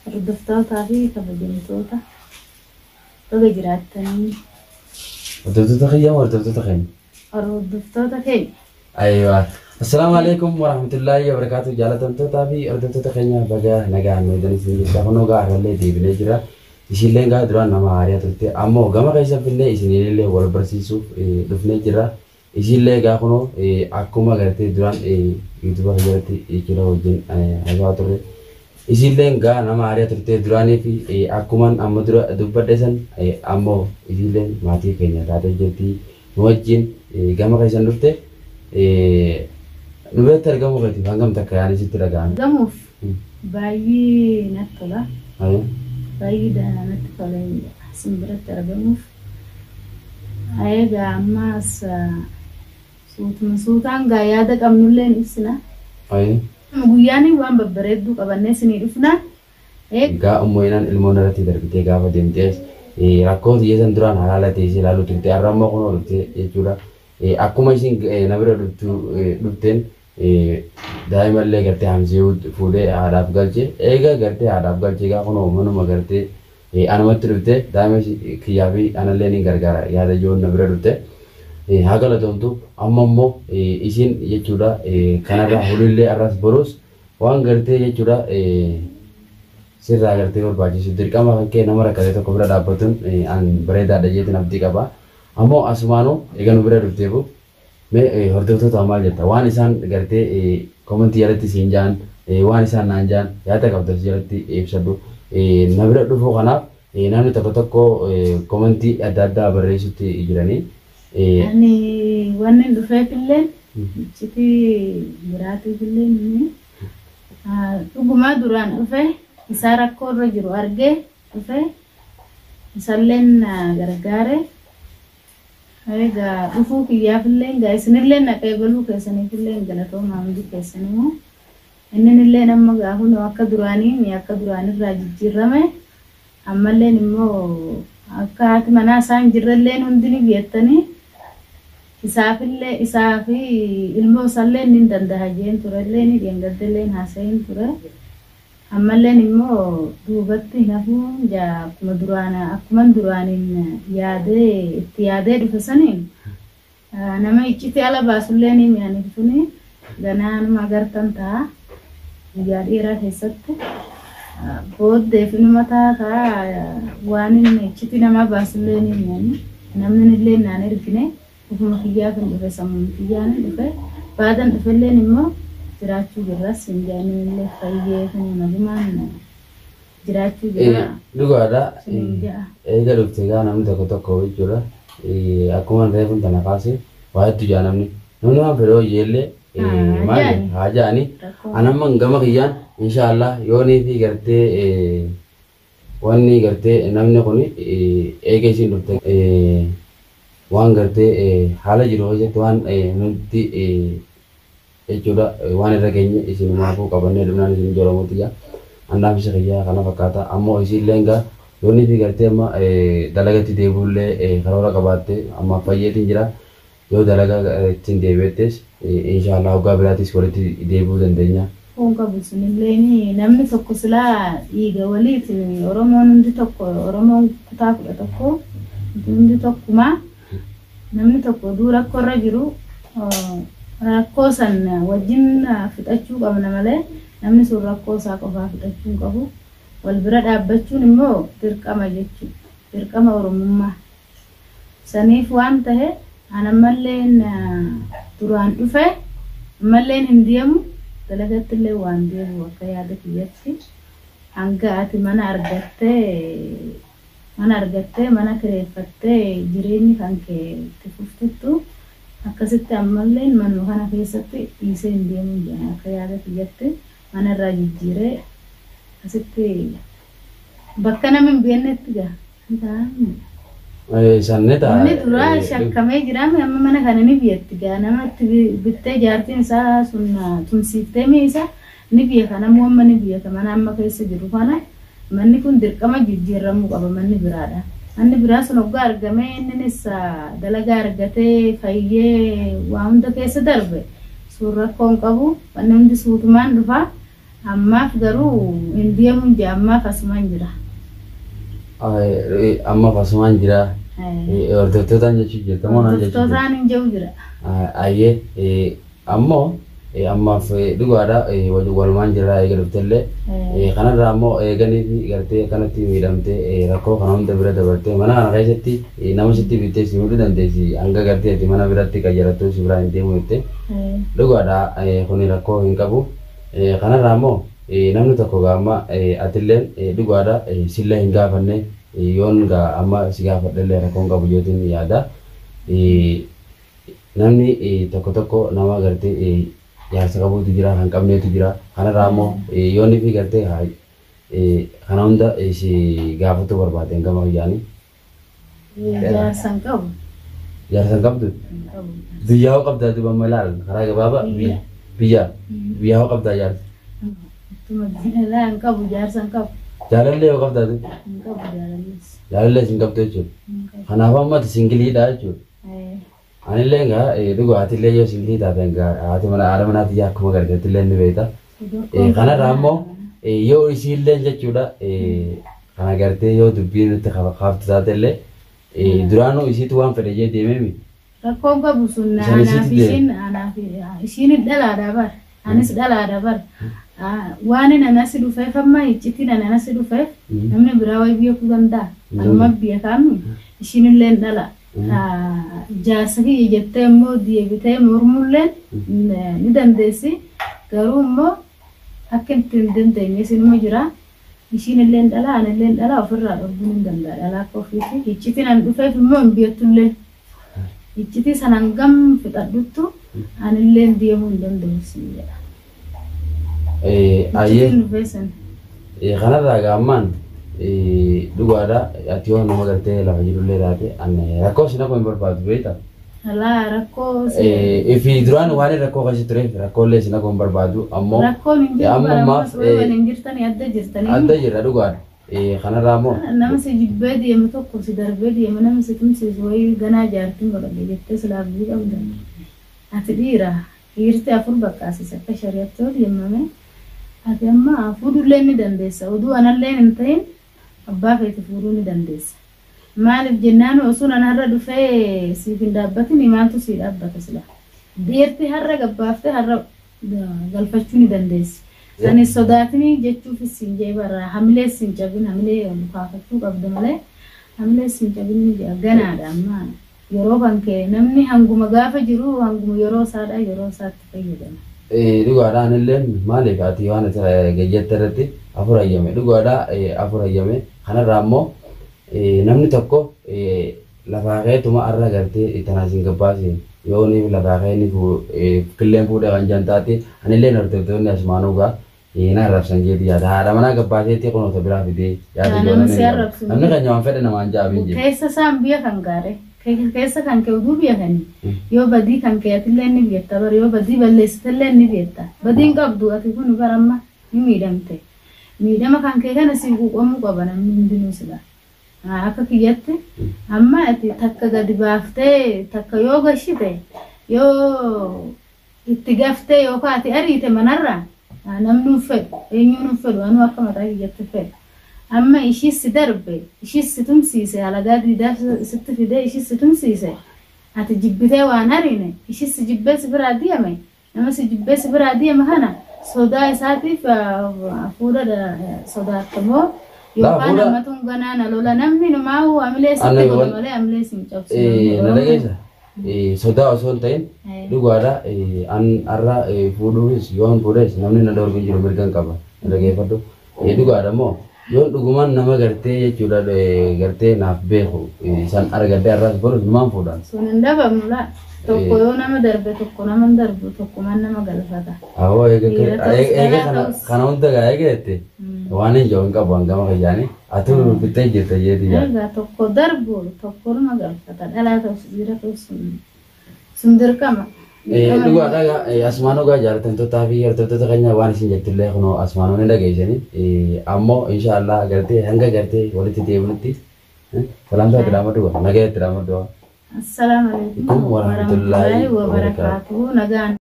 Hordoftootaa fi kabajamtoota baga jiraattanii. Hordoftoota kiyya moo hordoftoota keenya? Hordoftoota keenya. Ayiwa. Assalaamu alaikum warahmatullaahi wabarakaatu. Jaalatamtootaa fi hordoftoota keenya baga nagaan nu eegdan isin jecha kunoo gaa har'allee deebinee jira. Ishiilleen gaa duraan nama haariyaa turte ammoo gama keessa finnee isiniillee wal barsiisuuf dhufnee jira. Isiillee egaa kunoo akkuma gartee duraan yuutuuba kiyyarratti jechuudha wajjin haasawaa turre. Isiilleen gaa nama haariyaa turte duraanii fi akkuman amma dura dubbadhe san ammoo isiilleen maatii keenya taatee jirti. Nu wajjin gama keessan dhufte nu biratti argamuu keetiif hangam takka yaani sitti dhaga'ame? Argamuuf baay'ee natti tola. Baay'ee natti tola isin biratti argamuuf. Egaa ammas suutuma suutaan gaa yaada qabnullee ni ibsina. Guyyaan waan babbareedduu qabannee isinii dhufna. Egaa Ummu Inaan ilmoon irratti darbitee gaafa deemtees rakkoo tiyya san duraan halaala teessee ilaaluu turte har'a immoo kunoo dhufte jechuudha. Akkuma isin na bira dhuftu dhufteen daa'imallee gartee Hamzee fuudhee haadhaaf galche eega gartee haadhaaf galche egaa kunoo manuma gartee Anumatti dhufte daa'ima kiyyaa fi anallee ni gargaara yaada ijoon na bira dhufte. Haa galatoomtu amma immoo isiin jechuudha kanarra hulillee arras borus waan gartee jechuudha sirraa gartee barbaachisu dirqama kan kee nama rakkate tokko bira dhaabbatuun an bareedaadha jeetiin abdii qaba. Ammoo asumaanuu eega nu bira dhufteefu Mee hordoftoota maal jetta? Waan isaan gartee komentii jalatti siin ja'an, waan isaan naan ja'an yaada qabdu as jalatti ibsadhu. Na bira dhufuu kanaaf namni tokko tokko komentii adda addaa barreessutti jiranii. Ani wanni dhufeefillee iccitii biraatiifillee inni dhugumaa duraan dhufe isaa rakkoo irra jiru argee dhufe isalleen gargaare. Egaa dhufuu kiyyaafillee egaa isinillee na qeebaluu keessaniifillee galatoomaa hundi keessanuu. Inninillee amma gaa kunoo akka duraanii akka duraanirraa jijjiirrame ammalleen immoo akka haati manaa isaa hin jirrelleen hundi ni beektanii isaafillee isaa fi ilmoo isaallee ni danda'a jeen turellee ni dheengaddelleen haasa'iin ture. Ammalleen immoo duubatti hin hafuun jaa akkuma duraan akkuman duraaniin yaadee itti yaadee dhufe saniin nama iccitii ala baasullee ni mi'aniif tuni ganaa numa agartan ta'a guyyaa dheeraa keessatti booddeef inuma taata waan inni iccitii namaa baasullee ni mi'ani namni illee naan ergine Ofuma kiyyaafin dhufe sammuun kiyyaanin dhufe baadan dhufelleen immoo jiraachuu jirra siin jedhaniillee fayyee kun nagumaan jiraachuu jira Dhugaadha. siniin ja'a. Eega dhufte egaa namni tokko tokko jechuudha. Akkuma reefuun tana kaase waa hedduu jaa namni. Namni waan fedhe hojii illee Haa maali jaani. haa jaani. Rakkoo. Anamman gama kiyyaan inshaallah yoonii fi gartee wanni gartee namni kun eega isiin dhufte waan gartee haala jiru keessatti waan nutti jechuudha waan irra geenye isinumaafuu qabannee dhufnaan isin ija Oromoo tiyya annaafisa kiyyaa kana fakkaata ammoo isiillee egaa yoonii fi gartee amma dalagatti deebi'ullee karoora qabaatte amma fayyeetiin jira yoo dalagaa ittiin deebi'ettes inshaallah hoggaa biraatis walitti deebi'uu dandeenya. Rakkoon qabu sunilleen namni tokko silaa dhiiga waliiti Oromoon hundi tokko Oromoon kutaa 11 hundi tokkuma namni tokko oduu rakkoo irra jiru rakkoo san wajjin fixachuu qabna malee namni sun rakkoo isaa qofaa fixachuu hin qabu wal bira dhaabbachuun immoo dirqama jechuudha dirqama Oromummaa. Saniif waan tahe an ammalleen duraan dhufe ammalleen hin deemu dalagattillee waan deemu akka yaada kiyyatti hanga ati mana argattee mana argattee mana kireeffattee jireenyi kan kee itti fuftuttu akkasitti ammalleen manuma kana keessatti dhiisee hin deemu jedhan akka yaada kiyyatti mana irraa jijjiiree asitti bakka nama hin beeknetti gaa ni ta'aa. San ni ta'a. Inni duraa shakkamee jiraame amma mana kana ni biyetti gaa namatti bittee jaartiin isaa sun tumsiiftee mi isa ni beeka namuu amma ni beeka mana amma keessa jiru kana manni kun dirqama jijjiirramuu qaba manni biraadha. Manni biraa sun hoggaa argamee inninis dalagaa argatee fayyee waa hunda keessa darbe sun rakkoo hin qabu wanni hundi suutumaan dhufa. Ammaaf garuu hin deemuun jira ammaaf asumaan jira. Ammaaf asumaan jira. Hordoftootaan jechuu jirta moo naan jechuu jirta? Hordoftootaan hin jiru jira. Ayyee ammoo ammaaf dhugaadha walumaan jirra eega dhuftellee kanarraa ammoo eeganii fi gartee akkanatti miidhamtee rakkoo kana hunda bira dabartee mana kana keessatti nama sitti bittee si miidhuu dandeessi hanga gartee ati mana biratti qayyarattuu si biraa hin deemu jettee dhugaadha kuni rakkoo hin qabu. Kanarraa ammoo namni tokko gaama atilleen dhugaadha sillee hin gaafanne yoon gaa amma si gaafadhellee rakkoo hin qabu jeetiin yaada. Namni tokko tokko nama gartee jaarsa qabuutu jira kan qabneetu jira kanarraa ammoo yoonni fi gartee kana hunda si gaafachuu barbaadeen gama biyyaanii. Jaarsa hin qabu. Jaarsa hin qabdu? Biyyaa hoo qabdaa duuba amma ilaal karaa gabaabaa biyya biyyaa hoo qabdaa jaarsa? Hin qabu jaarsa hin qabu. Jaalallee hoo qabdaa duuba? Hin qabu jaalallees. Jaalallees hin qabdu jechuudha. Kanaafuu amma ati singiliidha jechuudha. Anillee egaa dhugaatillee yoo singilii taate egaa haati mana haadha manaati yaa akkuma gargaartillee ni beekta. Kanarraa ammoo yoo isiillee jechuudha kana gartee yoo dubbiin nutti kaaftu taatellee duraanuu isiitu waan fedhe jee deemeemi. Rakkoon qabu sun anaaf ishiin anaaf ishiin dhalaadha bar anis dhalaadha bar waan anasi dhufeef amma iccitiin anasi dhufeef namni biraa wayi beekuu danda'a. Anuma biyya kaami ishiin illee dhala. Jaarsa kiyya jettee immoo deebitee mormullee ni dandeessi. Garuu immoo akka itti hin dandeenye isinuma jira. Ishiin illee dhala anillee dhala ofirraa dhoorguun hin danda'a dhala akka ofiitti. Iccitiin an dhufeef immoo hin beektullee. Iccitii sana hangam fixadhuttu anillee deemuu hin danda'u sin jedha. Ayyee kanarraa gaammaan dhugaadha ati yoo nama gartee lafa jirullee taate rakkoo si naquu hin barbaadu beektaa? Alaa rakkoo Fi duraan waan rakkoo keessa tureef rakkoolee si naquu hin barbaadu ammoo rakkoon hin jiru amma ammaaf waliin jirtanii adda jirtanii. Adda jirra dhugaadha. Kanarraa ammoo Nama si jibbee deemu tokko si darbee deemu nama si tumsiisu wayii ganaa jaartiin godhadhe jettee silaaf bii qabda. Ati dhiira dhiirti afur bakkaasisa akka shari'aatti yoo deemame ati amma fuudhullee ni dandeessa oduu anallee hin ta'in abbaa feeti fuudhuu ni dandeessa. Maaliif jennaan osoo nan har'a dhufee siif hin dhaabbatin maaltu sii dhaabbata sila. Dhiirti har'a gabbaaftee har'a galfachuu ni dandeessi. Ani sodaatinii jechuufis hin jee bara hamilee sin cabin hamilee mukaafachuu qabda malee hamilee sin cabin ni jea ganaadha amma yeroo kan ka'e namni hanguma gaafa jiru hanguma yeroo isaadha yeroo isaatti fayyadama. Dhugaadha anillee maaliif ati waan gayyatta irratti afur hayyame dhugaadha afur hayyame kanarraa ammoo namni tokko lafaa ka'eetuma har'a gartee tanaas hin gabbaase yoo ni lafaa ka'ee ni killeen fuudhee kan jiran taate anillee hordoftoonni asumaanuu gaa na arrabsan jeeti yaada haadha manaa gabbaaseetti kunuunsa biraa fidee yaada namni keenya waan fedhe namaan jaabiin jiru. Keessa isaan biyya kan gaare keessa kan kee oduu biyya kanii yoo badii kan kee atillee ni beekta bara yoo badii balleessitellee ni beekta badiin qabdu ati kun bara amma ni miidhamte miidhama kan kee kana si quuqamuu qaba namni hundinuu sila. Akka kiyyatti amma ati takka gadi baaftee takka yoo gashite yoo itti gaftee yookaan ati ariite manarraa namni hin fedhu eenyuun hin fedhu anuu akka mataa kiyyatti fedhu. Amma ishiis si darbe ishiis si tumsiise alagaa diidaa sitti fidee ishiis si tumsiise ati jibbitee waan ariine ishiis si jibbee si biraa deeme nama si jibbee si biraa deeme kana sodaa isaatiif fuudha sodaattamoo yookaan namatu ganaa na lola namni numaa hamilee sitti godhu malee hamilee si hin cabsu. Na dhageessa sodaa osoo hin ta'in dhugaadha an har'a fuudhuufis yoon fuudhes namni na dhorku jiru mirga hin qaba na dhageeffadhu dhugaadha immoo yoo dhugumaan nama gartee jechuudha gartee naaf beeku san argadde har'as borus numaan fuudhan. Sun hin dhabamu laa tokko yoo nama darbe tokko nama hin darbu tokkumaan nama galfata. Awoo eega kana hunda gaa eega jette waan hin jiru hin qabu hangama fayyaani ati fixee jirta jeeti yaa. Egaa tokko darbu tokko nama galfata dhalaa ta'us dhiira ta'us sun dirqama. Dhugaadha asumaan dhugaa jaallatamtootaa fi hordoftoota keenya waan isin jettillee kunoo asumaan ni dhageessanii ammoo inshaallah gartee hanga gartee walitti deebinutti salaamtaa itti dhaamadhu nagaa itti dhaamadhu. Assalaamu alaikum warahmatullaahi wabarakaatuh nagaan.